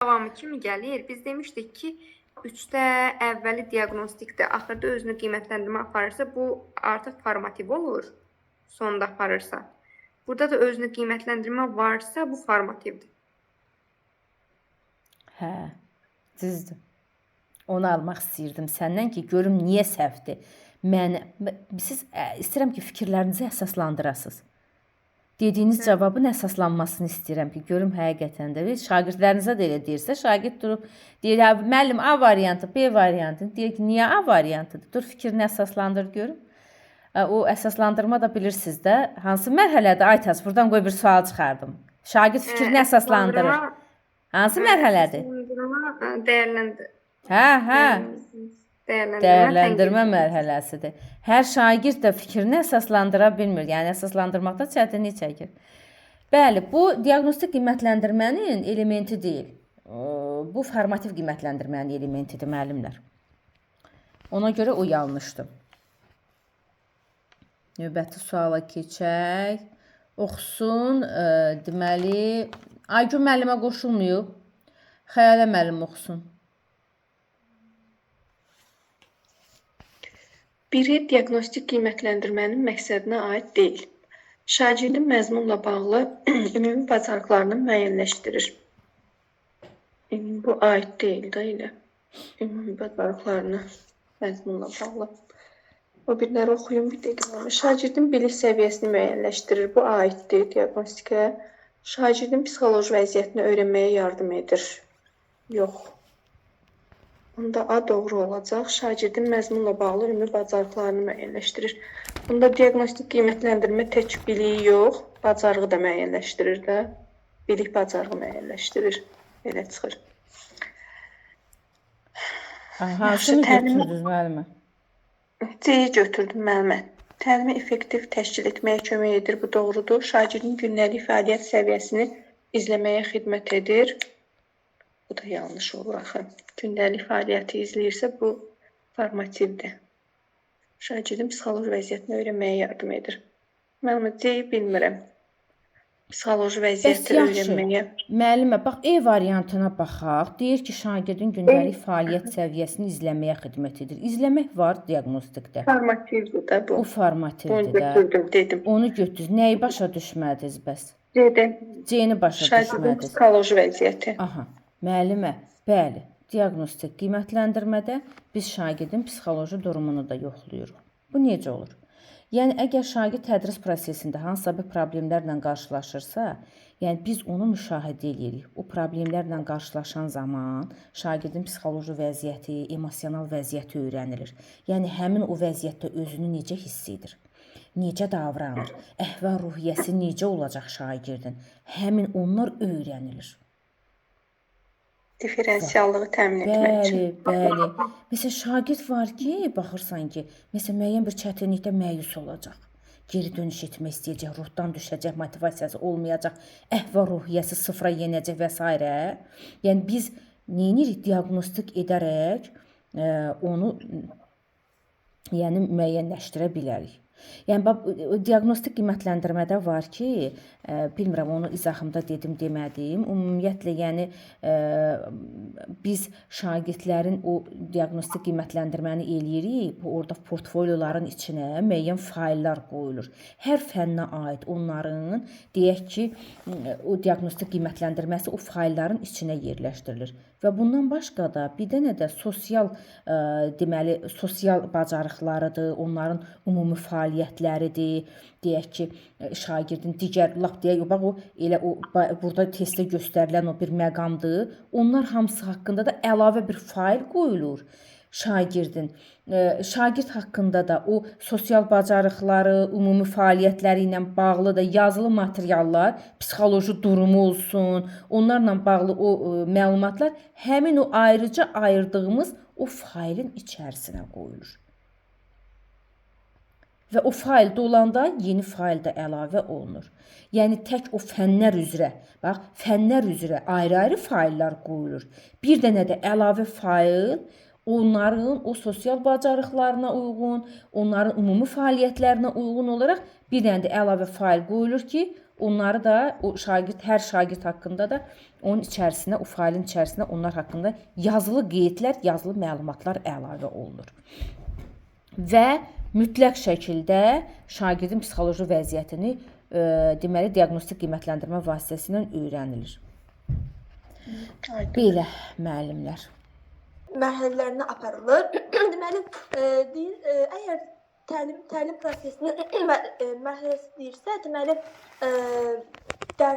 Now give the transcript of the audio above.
Davamı kimi gəlir? Biz demişdik ki, 3-də əvvəli diaqnostikdir, axırda özünü qiymətləndirmə aparırsa, bu artıq formativ olur, sonda aparırsa. Burada da özünü qiymətləndirmə varsa, bu formativdir. Hə, düzdür. Onu almaq istəyirdim səndən ki, görüm niyə səhvdir. Mən siz istəyirəm ki, fikirlərinizi əsaslandırasınız. Dediyiniz cavabın əsaslanmasını istəyirəm ki, görüm həqiqətən də. Şagirdlərinizə də elə deyirsə, şagird durub deyir, hə, müəllim A variantı, B variantı. Deyir ki, niyə A variantıdır? Dur fikrini əsaslandır görüm. O əsaslandırma da bilirsiniz də, hansı mərhələdə Aytaz, buradan qoy bir sual çıxardım. Şagird fikrini əsaslandırır. Hansı mərhələdir? Əsaslandırma dəyərləndir. Hə, hə. Dəyərləndirmə, Dəyərləndirmə mərhələsidir. Hər şagird də fikrini əsaslandıra bilmir. Yəni əsaslandırmaqda çətinlik çəkir. Bəli, bu diaqnostik qiymətləndirmənin elementi deyil. Bu formativ qiymətləndirmənin elementidir müəllimlər. Ona görə o yanlışdır. Növbəti suala keçək. Oxusun, deməli, Aygün müəllimə qoşulmayıb. Xəyalə müəllim oxusun. Biri diaqnostik qiymətləndirmənin məqsədinə aid deyil. Şagirdin məzmunla bağlı ümumi bacarıqlarını müəyyənləşdirir. Bu aid deyil də elə. Ümumi bacarıqlarını məzmunla bağlı. O birləri oxuyum bir dəqiqə. Şagirdin bilik səviyyəsini müəyyənləşdirir. Bu aiddir diaqnostikə. Şagirdin psixoloji vəziyyətini öyrənməyə yardım edir. Yox. Onda A doğru olacaq. Şagirdin məzmunla bağlı ümumi bacarıqlarını müəyyənləşdirir. Bunda diaqnostik qiymətləndirmə tək biliyi yox, bacarığı da müəyyənləşdirir də. Bilik bacarığı müəyyənləşdirir. Belə çıxır. Hansını götürdünüz müəllimə? C-yi götürdüm müəllimə. Təlimi effektiv təşkil etməyə kömək edir. Bu doğrudur. Şagirdin gündəlik fəaliyyət səviyyəsini izləməyə xidmət edir. Bu da yanlış olur axı. Gündəlik fəaliyyəti izləyirsə, bu formativdir. Şagirdin psixoloji vəziyyətini öyrənməyə yardım edir. Müəllimə, C-yi bilmirəm. Psixoloji vəziyyəti öyrənməyə. Müəllimə, bax, E variantına baxaq. Deyir ki, şagirdin gündəlik fəaliyyət səviyyəsini izləməyə xidmət edir. İzləmək var diaqnostikdə. Formativdir də bu. Bu formativdir Bunu də. götürdüm, dedim. Onu götürdünüz. Nəyi başa düşmədiniz bəs? C-də. C-ni başa Şagirdin düşmədiniz. psixoloji vəziyyəti. Aha, müəllimə, bəli, diaqnostik qiymətləndirmədə biz şagirdin psixoloji durumunu da yoxlayırıq. Bu necə olur? Yəni, əgər şagird tədris prosesində hansısa bir problemlərlə qarşılaşırsa, yəni biz onu müşahidə eləyirik. O problemlərlə qarşılaşan zaman şagirdin psixoloji vəziyyəti, emosional vəziyyəti öyrənilir. Yəni, həmin o vəziyyətdə özünü necə hiss edir? Necə davranır? Əhval-ruhiyyəsi necə olacaq şagirdin? Həmin onlar öyrənilir. Diferensiallığı təmin etmək üçün. Bəli, bəli. Məsələn, şagird var ki, baxırsan ki, məsələn, müəyyən bir çətinlikdə məyus olacaq. Geri dönüş etmək istəyəcək, ruhdan düşəcək, motivasiyası olmayacaq, əhval-ruhiyyəsi sıfıra yenəcək və s. Yəni biz nə edirik? Diaqnostik edərək onu yəni müəyyənləşdirə bilərik. Yəni bax, diaqnostik qiymətləndirmədə var ki, bilmirəm onu izahımda dedim, demədim. Ümumiyyətlə, yəni biz şagirdlərin o diaqnostik qiymətləndirməni eləyirik. Bu orada portfolyoların içinə müəyyən fayllar qoyulur. Hər fənnə aid onların deyək ki, o diaqnostik qiymətləndirməsi o faylların içinə yerləşdirilir. Və bundan başqa da bir dənə də sosial deməli sosial bacarıqlarıdır, onların ümumi fəaliyyətləridir. Deyək ki, şagirdin digər lap deyək, bax o elə o burada testdə göstərilən o bir məqamdır. Onlar hamısı haqqında da əlavə bir fayl qoyulur şagirdin. Şagird haqqında da o sosial bacarıqları, ümumi fəaliyyətləri ilə bağlı da yazılı materiallar, psixoloji durumu olsun, onlarla bağlı o məlumatlar həmin o ayrıca ayırdığımız o faylın içərisinə qoyulur. Və o fayl dolanda yeni fayl da əlavə olunur. Yəni tək o fənlər üzrə, bax, fənlər üzrə ayrı-ayrı fayllar qoyulur. Bir dənə də əlavə fayl onların o sosial bacarıqlarına uyğun, onların ümumi fəaliyyətlərinə uyğun olaraq bir dənə də əlavə fayl qoyulur ki, Onları da o şagird, hər şagird haqqında da onun içərisinə, o faylın içərisinə onlar haqqında yazılı qeydlər, yazılı məlumatlar əlavə olunur. Və mütləq şəkildə şagirdin psixoloji vəziyyətini deməli diaqnostik qiymətləndirmə vasitəsilə öyrənilir. Aydın. Belə müəllimlər. Mərhələlərinə aparılır. Deməli, deyir, əgər təlim prosesinin mərhələsi deyirsə, deməli,